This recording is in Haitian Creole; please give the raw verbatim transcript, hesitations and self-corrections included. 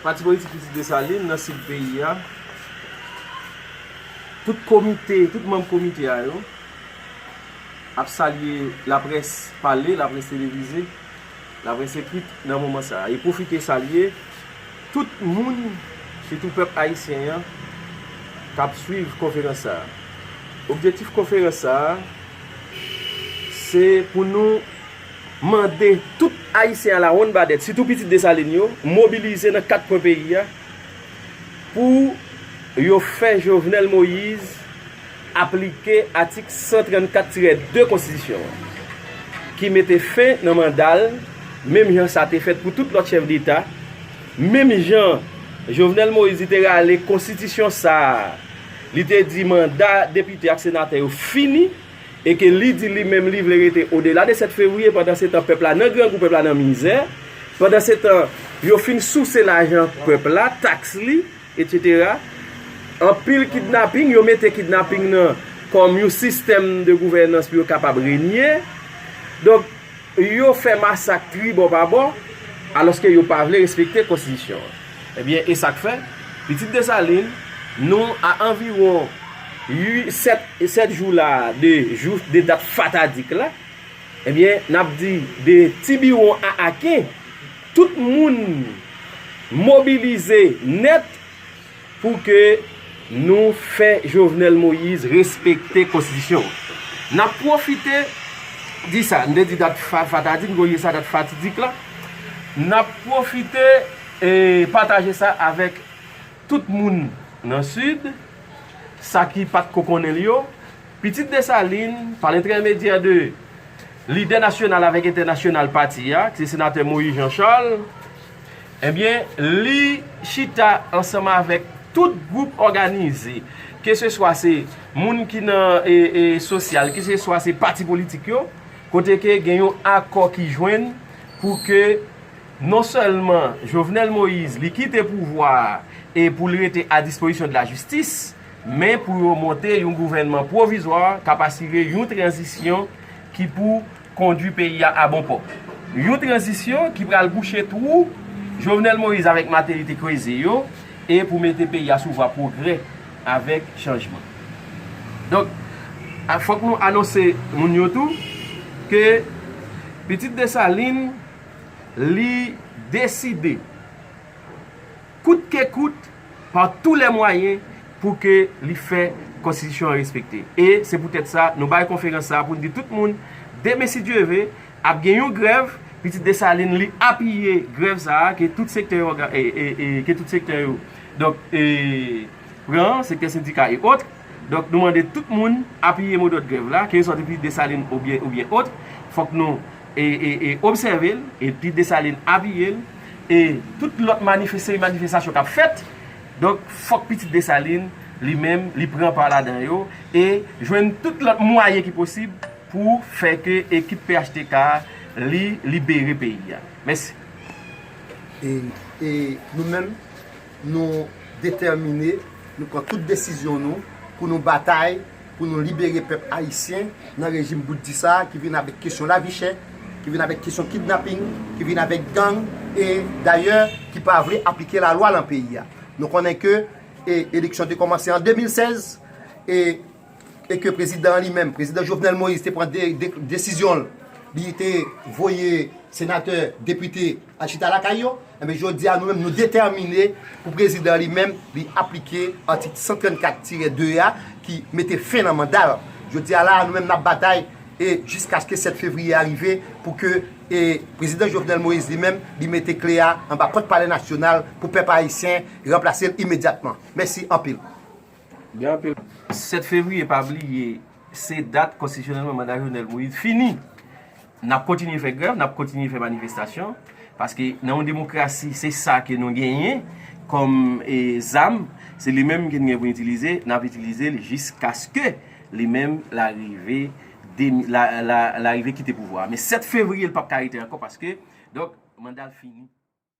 Pati politik Pitit Desalin nan sid peyi a, tout komite, tout manm komite a yo ap salye laprès pale, laprès televize, laprès ekrit nan moman sa a. E pwofite salye tout moun, sitou pèp ayisyen an, k ap swiv konferans sa a. Objektif konferans sa a, se pou nou mande tout Ayisyen alawonn badèt, sitou Pitit Desalin yo, mobilize nan kat kwen peyi a pou yo fè Jovenel Moïse aplike atik san trannkat tirè de konstitisyon an, ki mete fen nan manda l, menm jan sa te fèt pou tout lòt chèf deta, menm jan Jovenel Moïse li te rale konstitisyon sa a, li te di manda depite ak senatè yo fini, e ke li di li menm li vle rete odela de sèt fevriye, pandansetan pèp la nan grangou, pèp la nan mizè, pandansetan yo fin souse lajan pèp la, taks li, etsetera. Anpil kidnaping, yo mete kidnaping nan kòm yon sistèm de gouvènans pou yo kapab renye. Donk, yo fè masak tribò pa bò, alòske yo pa vle respekte konstitisyon an. Ebyen, e sa k fè, Pitit Desalin, nou a anviwon uit, sèt, sèt jou la de jou, de dat fatadik la, ebyen, n ap di de Tibiwon a Aken, tout moun mobilize nèt pou ke nou fè Jovenel Moïse respekte konstitisyon an. N ap pwofite di sa, m te di dat fa-, fatadik, m konnen sa dat fatidik la. N ap pwofite, e, pataje sa avèk tout moun nan Sid, sa ki pa t ko konnen l yo, Pitit Desalin, pa lentèmedyè de lidè nasyonal avèk entènasyonal pati a, ki se senatè Moïse Jean Charles, ebyen, li chita ansanm avèk tout gwoup òganize, keseswa se moun ki nan, e, e, sosyal, keseswa se pati politik yo, kote ke gen yon akò ki jwenn pou ke non sèlman Jovenel Moïse li kite pouvwa a e pou l rete a dispozisyon de lajistis, men pou yo monte yon gouvènman pwovizwa k ap asire yon tranzisyon ki pou kondui peyi a a bon pò. Yon tranzisyon ki pral bouche twou Jovenel Moïse avèk Martelly te kreze yo e pou mete peyi a sou vwa pwogrè avèk chanjman. Donk, a, fòk nou anonse moun yo tou ke Pitit Desalin, li deside, kout ke kout, pa tou lè mwayen, pou ke li fè konstitisyon an respekte. E se poutèt sa, nou bay konferans sa a pou n di tout moun, demen, si Dye ve, ap gen yon grèv, Pitit Desalin, li apiye grèv sa a, ke tout sektè yo, e, e, e, ke tout sektè yo, donk, e, pran, sektè sendika e ot. Donk, nou mande tout moun apiye modòd grèv la, ke yo sòti Pitit Desalin oubyen, oubyen ot. Fòk nou, e, e, e, obsève l, e Pitit Desalin apiye l, e tout lòt manifes-, seri manifestasyon k ap fèt. Donk, fòk Pitit Desalin, li menm, li pran pa ladan yo, e jwenn tout lòt mwayen ki posib pou fè ke ekip P H T K a, li libere peyi a. Mèsi. E, e nou menm, nou detèmine, nou pran tout desizyon nou pou nou batay, pou nou libere pèp ayisyen nan rejim bout di sa a ki vin avèk kesyon lavi chè, ki vin avèk kesyon kidnaping, ki vin avèk gang, e dayè ki pa vle aplike lalwa nan peyi a. Nou konnen ke, e, eleksyon te kòmanse an de mil sèz, e e ke prezidan an li menm, prezidan Jovenel Moïse te pran de, de, desizyon l, li te voye senatè, depite al chita lakay yo, enben jodi a nou menm nou detèmine pou prezidan an li menm li aplike atik san trannkat tirè de a ki mete fen nan manda l. Jodi a la a nou menm n ap batay e jiskaske sèt fevriye a rive pou ke e prezidan Jovenel Moïse li menm li mete kle a anba pòt Palè Nasyonal pou pèp ayisyen ranplase l imedyatman. Mèsi anpil. Gen anpil. Sèt fevriye, pa bliye, se dat konstitisyonèlman manda Jovenel Moïse fini. N ap kontinye fè grèv, n ap kontinye fè manifestasyon, paske nan yon demokrasi, se sa ke nou genyen kòm, e, zam, se li menm ke nou gen pou n itilize, n ap itilize l jiskaske li menm l arive demi-, la, la, l arive kite pouvwa a. Men sèt fevriye, l p ap ka rete ankò paske, donk, manda l fini.